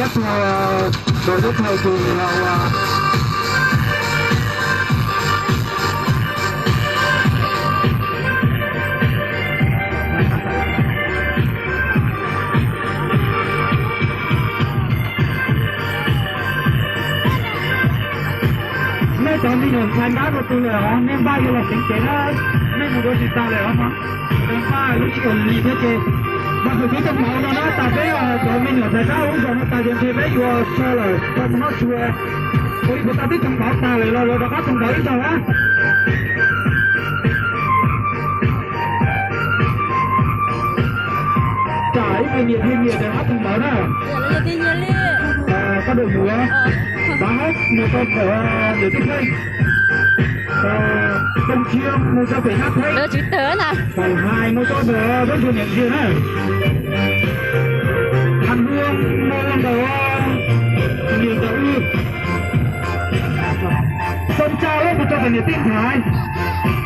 Cab tug, cab tug tus, nej cov me nyuam ntxhais nrab rau tus lawm os, nej npaj yuav los xeev cev na, nej mus dua tsis tas lawm os. Npaj lub sij hawm lig thiab ces, mas kuv twb tau hnov no na, tas peb cov me nyuam ntxhais nrab ub zos no tas ces ntshe peb yuav tso lawm, tso mus noj tsuag. Ua ib puas tas twb tau hnov tas lawm los rov qab tau hnov ib zaug na. Tsam ib tug nyiam thiaj nyiam ces rov qab tau hnov na. Koj dua mus, Pab mus rau ntawm niam tij Pheej, Tooj Tshiab mus rau pem Nab Pheej, Pam Hais mus rau ntawm peb ntug niam Ntxiag na, Tham Luag mus ntawm niam Ntxawm Wb, Xoo Tsa los mus rau pem niam tij Nthaiv,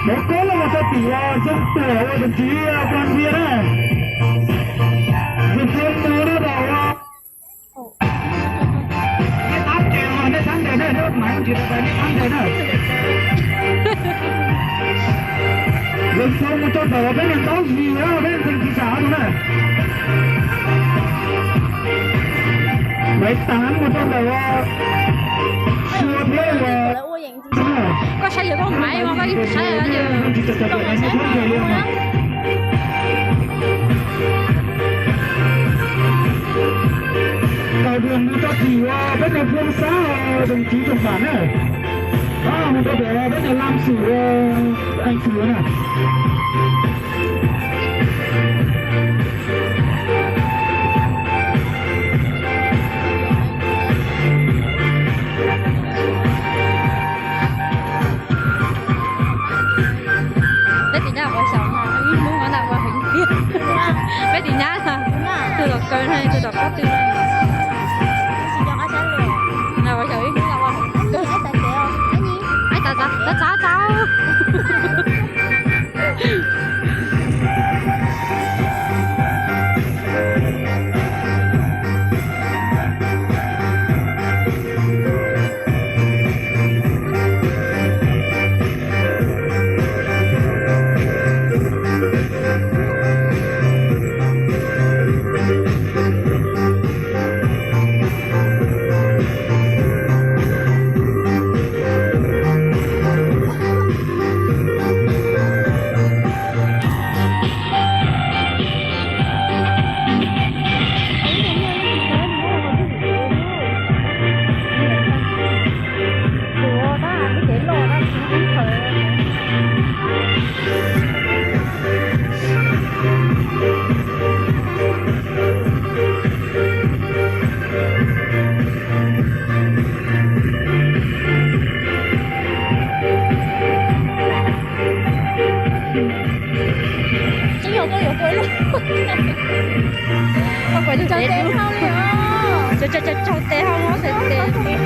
Mov Koob los mus rau tim Zoo Tuam ua tus tsiv Plas Vias na, Zoo Xyooj mus rau ntawm nej tab ces nej tab ntes na, nej tab ntes na. Zoo Xyooj mus rau ntawm peb niam Ntaub Zis, peb ntxeev tsis tsam no na. Maiv Tav mus rau ntawm Sua thiab Ua. Koj saib yog koj maiv mas koj yeej tsis saib os. Kaus Duas mus rau tim peb niam Phooj Xab, Doos Tsiv Toom Pam na. Mus rau tim peb niam Lam Xwm, Eev Xwm na. Peb tim nyab ua xyaum na, ib hnub no na ua heev tiag. Peb tim nyab na, tus tom kaw na, tus tom qab twg na. Na ua xyaum ib hnub no ua heev tiag. Ai, txav txav txav. Tseeb yog koj yuav kua ib lub, koj kua ib lub tsaug tes hau, tsaug tes hau, tsaug tes.